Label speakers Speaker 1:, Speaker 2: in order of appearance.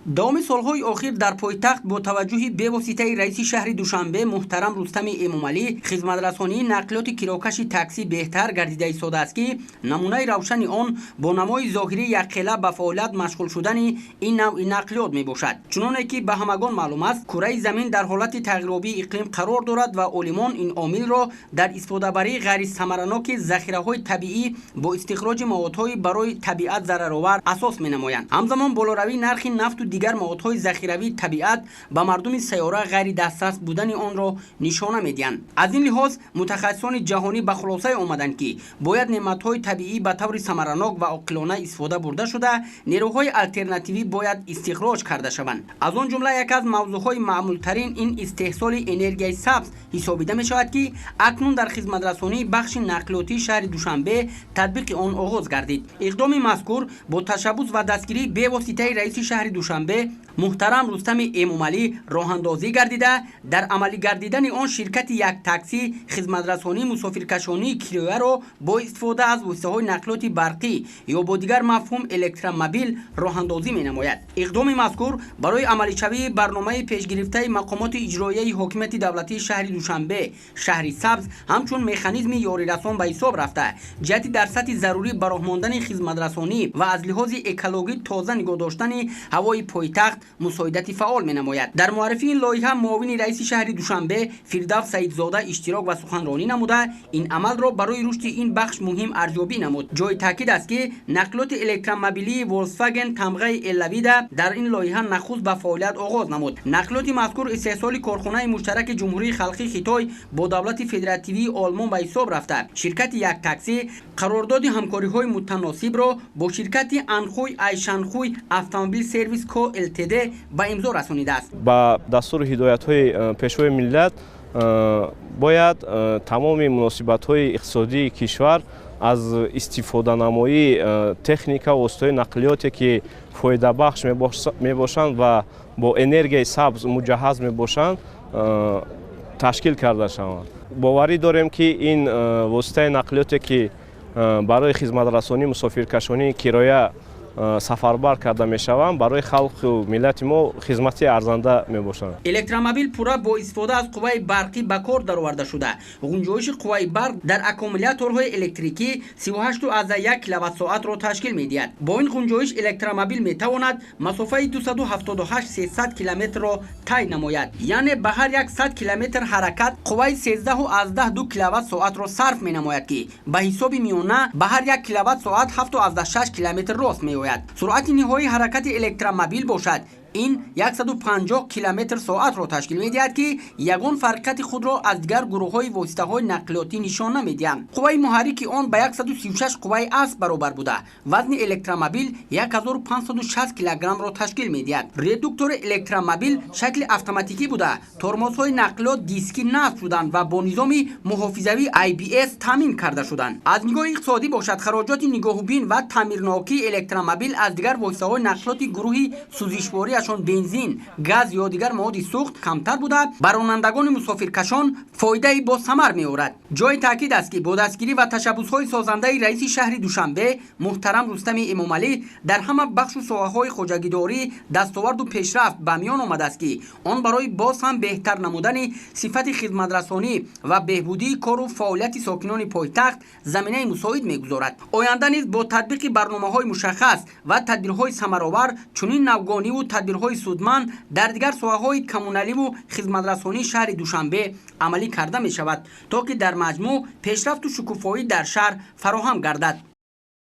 Speaker 1: Давоми солҳои охир дар пойтахт бо таваҷҷӯҳи бевоситаи раиси шаҳри Душанбе муҳтарам Рустами Эмомалӣ хизматрасонии нақлиёти кирокаши таксӣ беҳтар гардида истодааст, ки намунаи равшани он бо намои зоҳирӣ якхела ба фаъолият машғул шудани ин навъи нақлиёт мебошад. Чуноне ки ба ҳамагон маълум аст, кураи замин дар ҳолати тағйиробии иқлим қарор дорад ва олимон ин омилро дар истифодабарии ғайрисамараноки захираҳои табиӣ бо истихроҷи маводҳои барои табиат зараровар асос менамоянд. Ҳамзамон болоравии нархи нафту дигар маводҳои захиравии табиат ба мардуми сайёра ғайридастрас будани онро нишона медиҳанд. Аз ин лиҳоз мутахассисони ҷаҳонӣ ба хулосае омаданд, ки бояд неъматҳои табиӣ ба таври самаранок ва оқилона истифода бурда шуда, нерӯҳои алтернативӣ бояд истихроҷ карда шаванд. Аз он ҷумла яке аз мавзӯъҳои маъмултарин ин истеҳсоли энергияи сабз ҳисобида мешавад, ки акнун дар хизматрасонии бахши нақлиётии шаҳри Душанбе татбиқи он оғоз гардид. Иқдоми мазкур бо ташаббус ва дастгирии бевоситаи раиси шаҳри Душанбе муҳтарам Рустами Эмомалӣ роҳандозӣ гардида, дар амалӣ гардидани он ширкати Як Таксӣ хизматрасонии мусофиркашонии кирояро бо истифода аз воситаҳои нақлиёти барқӣ ё бо дигар мафҳум электромобил роҳандозӣ менамояд. Иқдоми мазкур барои амалишавии барномаи пешгирифтаи мақомоти иҷроияи ҳокимияти давлатии шаҳри Душанбе «Шаҳри сабз» ҳамчун механизми ёрирасон ба ҳисоб рафта, ҷиҳати дар сатҳи зарурӣ ба роҳ мондани хизматрасонӣ ва аз лиҳози экологӣ тоза нигоҳ доштани ҳавои пойтахт мусоидати фаъол менамояд. Дар муаррифии ин лоиҳа муовини раиси шаҳри Душанбе Фирдавс Саидзода иштирок ва суханронӣ намуда, ин амалро барои рушди ин бахш муҳим арзёбӣ намуд. Ҷои таъкид аст, ки нақлиёти электромобилии Volkswagen тамғаи Элавида дар ин лоиҳа нахуст ба фаъолият оғоз намуд. Нақлиёти мазкур истеҳсоли корхонаи муштараки Ҷумҳурии Халқии Хитой бо давлати Федеративии Олмон ба ҳисоб рафта, ширкати Як Таксӣ қарордоди ҳамкориҳои мутаносибро бо ширкати Анхуй Айшанхуй Автомобил Сервис Ко ЛТД ба имзо расонидааст.
Speaker 2: Ба дастуру ҳидоятҳои Пешвои миллат бояд тамоми муносибатҳои иқтисодии кишвар аз истифоданамоии техника, воситаҳои нақлиёте, ки фоидабахш мебошанд ва бо энергияи сабз муҷаҳҳаз мебошанд, ташкил карда шаванд. Боварӣ дорем, ки ин воситаи нақлиёте, ки барои хизматрасонии мусофиркашонии кироя сафарбар карда мешаванд, барои халқу миллати мо хизмати арзанда мебошанд.
Speaker 1: Электромобил пурра бо истифода аз қувваи барқӣ ба кор дароварда шуда, ғунҷоиши қувваи барқ дар аккумуляторҳои электрикӣ 38,1 киловатт-соатро ташкил медиҳад. Бо ин ғунҷоиш электромобил метавонад масофаи 278-300 километрро тай намояд, яъне ба ҳар як 100 километр ҳаракат қувваи 13,2 киловатт-соатро сарф менамояд, ки ба ҳисоби миёна ба ҳар як киловатт-соат 7,6 километр рост меояд. Суръати ниҳоии ҳаракати электромобил бошад, ин 150 километр соатро ташкил медиҳад, ки ягон фарқияти худро аз дигар гурӯҳҳои воситаҳои нақлиётӣ нишон намедиҳанд. Қувваи муҳаррики он ба 136 қувваи асп баробар буда, вазни электромобил 1560 килограммро ташкил медиҳад. Редуктори электромобил шакли автоматикӣ буда, тормозҳои нақлиёт дискӣ насб шуданд ва бо низоми муҳофизавии ABS таъмин карда шуданд. Аз нигоҳи иқтисодӣ бошад, хароҷоти нигоҳубин ва таъмирнокии электромобил аз дигар воситаҳои нақлиёти гурӯҳи сӯзишвориашон бензин, газ ё дигар маводи сӯхт камтар буда, ба ронандагони мусофиркашон фоидаи босамар меорад. Ҷои таъкид аст, ки бо дастгирӣ ва ташаббусҳои созандаи раиси шаҳри Душанбе муҳтарам Рустами Эмомалӣ дар ҳама бахшу соҳаҳои хоҷагидорӣ дастоварду пешрафт ба миён омадааст, ки он барои боз ҳам беҳтар намудани сифати хизматрасонӣ ва беҳбудии кору фаъолияти сокинони пойтахт заминаи мусоид мегузорад. Оянда низ бо татбиқи барномаҳои мушаххас ва тадбирҳои самаровар чунин навгониву тадбирҳои судманд дар дигар соҳаҳои коммуналиву хизматрасонии шаҳри Душанбе амалӣ карда мешавад, то ки дар маҷмӯъ пешрафту шукуфоӣ дар шаҳр фароҳам гардад.